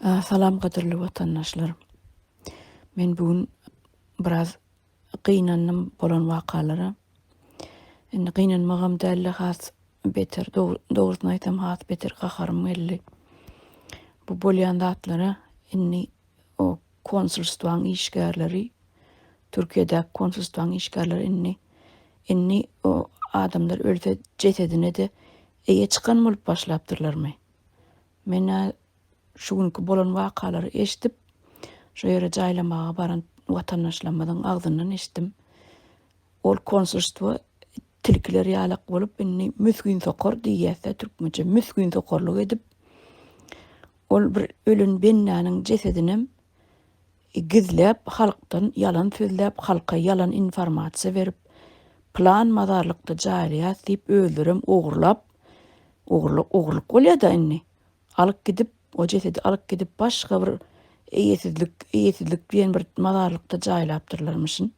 Salam gadyrly watandaşlar. Men bu gün biraz gynandym bolan wakalara. Indi gynanmagam dälde has beter dogrusyny aýtsam has beter gaharym geldi. Bu bolýan zatlara indi o konsulstwaň işgärleri Türkiýedäki konsulstwaň işgärleri indi indi o adamlar ölse jesedine-de eýe çykan bolup başlapdyrlarmy? Men-ä şu günki bolan wakalary eşidip, şo ýere jaýlamaga baran watandaşlarymyzyň agzyndan eşitdim. Ol konsulstwo tilkiler ýalak bolup, indi misginsokar diýýäs-dä türkmençe, misginsokarlyk edip, ol bir ölen bendäniň jesedinem gizläp, halkdan ýalan sözläp, halka ýalan informasiýa berip, pylan mazarlykda jaýlaýas diýip, özlerem ogurlap, ogurlyk, ogurlyk bolýa-da indi. Alyp gidip, o jesedi alyp gidip, başga bir eýesizlik, eýesizlik diýen bir mazarlykda jaýlapdyrlarmyşyn.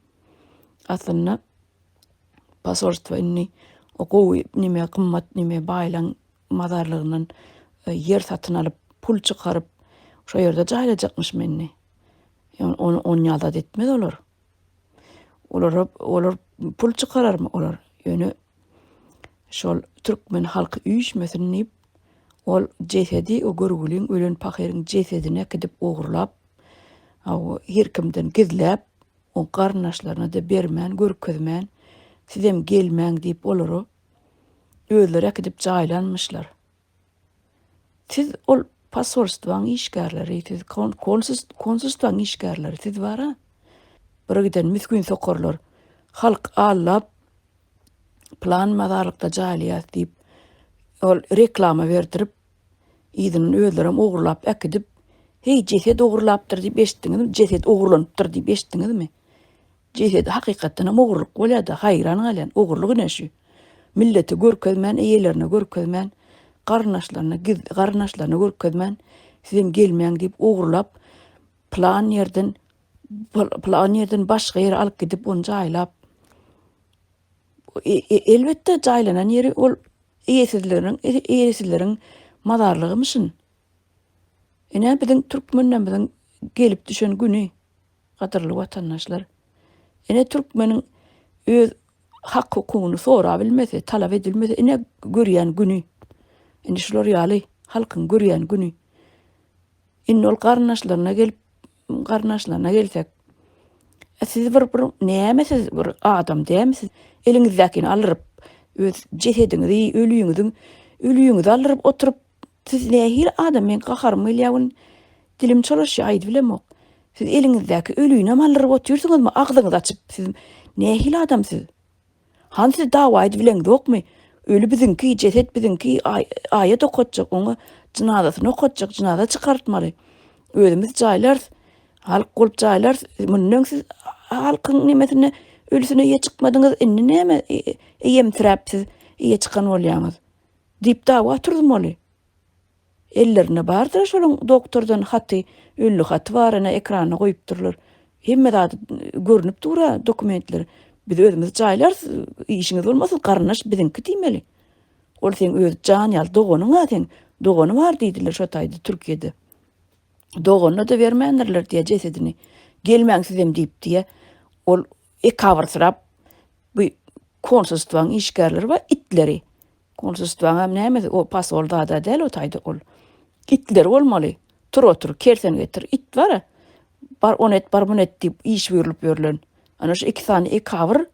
Aslynda posolstwo indi o gowy neme, gymmat neme baýlaň mazarlygyndan ýer satyn alyp, pul çykaryp, şo ýerde jaýlajakmyşmy indi? Ony onýa zat etmez olar. Olara olar pul çykararmy olar? Ýöne şol türkmen halky üýşmesin diýip, ol jesedi, o görgüliň ölen pahyryň jesedini äkidip ogurlap, her kimden gizläp, o garyndaşlaryna-da bermän, görkezmän, sizem gelmäň diýip olara Özleri äkidip jaýlanmyşlar. Siz ol posolstwaň işgärleri, siz konsulstwaň işgärleri, siz bara bir giden misgin sokarlar. Halk allap plan mazarlykda jaýlaýas diýip, ol reklama berdirip, yzyndan özlerem ogurlap äkidip, heý jeset ogurlapdyr diýip eşitdiňizmi? Jeset ogurlanypdyr diýip eşitdiňizmi? Jesedi hakykatdanam ogurlyk bolýada haýran galýan ogurlyk ine şu. Millete görkezmän eýelerine görkezmän garyndaşlaryna gizli garyndaşlaryna görkezmän sizem gelmäň diýip ogurlap pylan ýerden pylan ýerden başga ýere alyp gidip ony jaýlap e, e, elbetde jaýlanan ýeri ol eýesizleriň eýesizleriň mazarlygymyşyn. Ine biziň türkmenlerimiziň gelip düşen güni. Gadyrly watandaşlar! Ine türkmeniň öz hak hukugyny sorabilmese, talap edilmese ine görýän güni. Indi şular ýaly halkyň görýän güni. Indi ol garyndaşlaryna gelip, garyndaşlaryna gelsek, e, siz bir bir näme siz bir adam dälmi siz? Eliňizdäkini aldyryp, öz jesediňizi, ölüňiziň ölüňizi aldyryp oturyp Siz nähili adam meň gaharym gelýär gün dilim çolaşýar aýdybilemok. Siz eliňizdäki ölünem aldyryp otyrsyňyzmy agzyňyzy açyp siz nähili adam siz. Hany siz dawa edibileňzokmy öli biziňki jeset biziňki aýat okatjak oňa jynazasyny okatjak jynaza çykartmaly özümiz jaýlarys halk bolup jaýlarys mundan öň siz halkyň nemesine ölüsine eýe çykmadyňyz indi näme eýemsiräp siz eýe çykan bolýaňyz. Diýip dawa turuzmaly. Ellerinde bardyr şolaň doktordan haty, ölli haty bar ene ekranda goýupdyrlar. Hemme zady görnüp dur-a dokumentler. Biz özümiz jaýlarys, işiňiz bolmasyn, garyndaş biziňki diýmeli. Ol seň öz jan ýaly doganyň-a seň. Dogany bar diýdiler şo taýda Türkiýede. Doganyna-da bermändirler diýýä jesedini. Gelmäň sizem diýip diýýä. Ol ekabyrsyrap bu konsulstwaň işgärleri bar itleri. Konsulstwaňam nämesi o pasol zada däl o taýda ol. Itleri bolmaly. Tur otur, kersen getir. It bar. Bar ony et, bar muny et diýip iş buýrulyp ýörlen. Ana şu iki sany ekabyr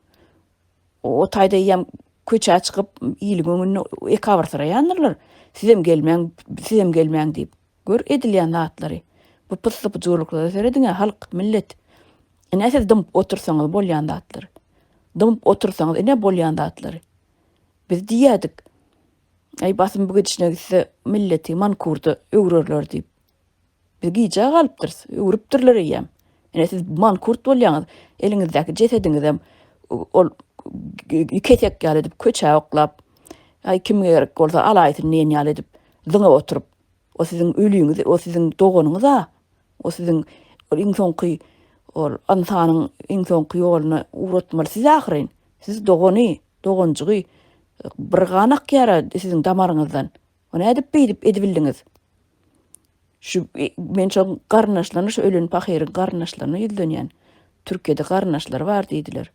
o taýda eýýäm köçä çykyp iliň öňünde ekabyrsyraýandyrlar. Sizem gelmäň, sizem gelmäň diýip. Gör edilýän zatlary. Bu pyssy-pyjurlyklara serediň-ä, halk, millet. Ine siz dymyp otursaňyz bolýan zatlar. Dymyp otursaňyz ine bolýan zatlary. Biz diýýädik, Aý basym bu gidişine gitse milleti mankurda öwrerler diýip. Biz gijä galypdyrys, öwrüpdirler eýýäm. Ine siz mankurt bolýaňyz, eliňizdäki jesediňizem ol kesek ýaly edip köçä oklap, aý kim gerek bolsa alaýsyn diýen ýaly edip zyňyp oturyp. O siziň öliňiz, o siziň doganyňyz-a. O siziň ol iň soňky ol ynsanyň iň soňky ýoluna ugratmaly siz ahyryn. Siz dogany, doganjygy bir gan akýar-a siziň damaryňyzdan. O nädip beýdip edibildiňiz? Şu men şo garyndaşlaryna şu ölen pahyryň garyndaşlaryna ýüzlenýän. Türkiýede garyndaşlary bar diýdiler.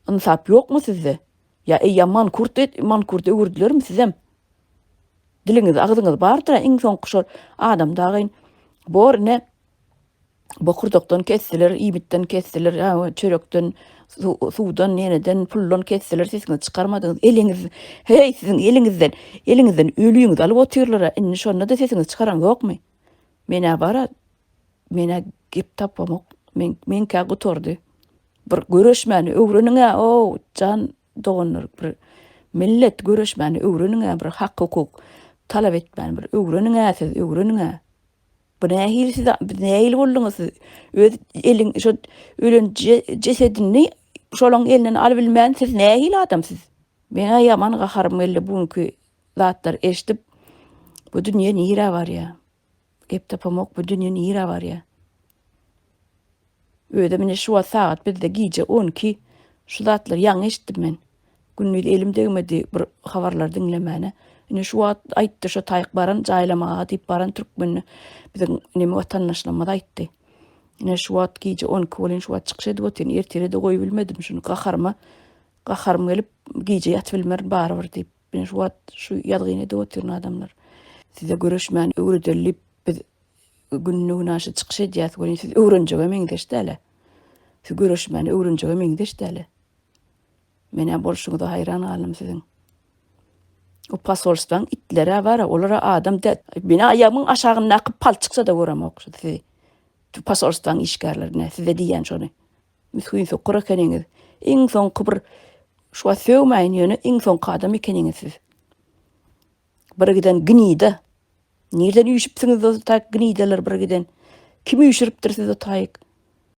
Ynsap ýokmy sizde? Ýa eýýäm mankurt mankurt öwürdilermi sizem? Diliňiz agzyňyz bardyr-a iň soňky şol adam dagyn bor ine bokurdakdan kesdiler, iýmitden kesdiler, çörekden, suwdan, neneden, puldan kesdiler, sesiňizi çykarmadyňyz, eliňiz, heý, siziň eliňizden, eliňizden ölüňizi alyp otyrlar-a, indi şonda-da sesiňizi çykaraňzokmy? Men-ä bar-a, men-ä gep tapamok, men, meňkä gutardy. Bir göreşmäni öwreniň-ä, ow, jan doganlar, bir millet göreşmäni öwreniň-ä, bir hak-hukuk talap etmäni bir öwreniň-ä siz, öwreniň-ä. Bu nähili siz nähili bolduňyz siz? Öz eliň şo ölen jesedini şolaň elinden alybilmän siz nähili adam siz? Meňä ýaman gaharym geldi bu günki zatlary eşidip. Bu dünýe nirä barýa? Gep tapamok bu dünýe nirä barýa? Özem ine şu wagt sagat bizde gije 12. Şu zatlary ýaňy eşitdim men. Gündiz elim degmedi bir habarlary diňlemäne. Ine şu wagt aýtdy şo taýyk baran jaýlamaga diýip baran türkmen biziň neme watandaşlarymyz aýtdy. Ine şu wagt gije 12 bolýan şu wagt çykyş edip otyryn. Ertire-de goýubilmedim şuny gaharyma gaharym gelip gije ýatybilmerin barybir diýip. Ine şu wagt şu ýazgyny edip otyryn adamlar. Size göreşmäni öwredeli diýip biz günde-günaşa çykyş edýäs welin siz öwrenjege meňzeş däl-ä. Siz göreşmäni öwrenjege meňzeş däl-ä. Men-ä bolşuňyza haýran galdym siziň. O posolstwaň itleri-ä bar-a, olar-a adam däl. Men-ä aýagymyň aşagyndaky palçykça-da göremok şu sizi. Posolstwaň işgärlerine, size diýýän şony. Misgin sokur ekeniňiz. Iň soňky bir şu wagt sögmäýin ýöne iň soňky adam ekeniňiz siz. Bir giden gnida. Nirden üýşüpsiňiz o taýyk gnidalar bir giden? Kim üýşüripdir sizi o taýyk?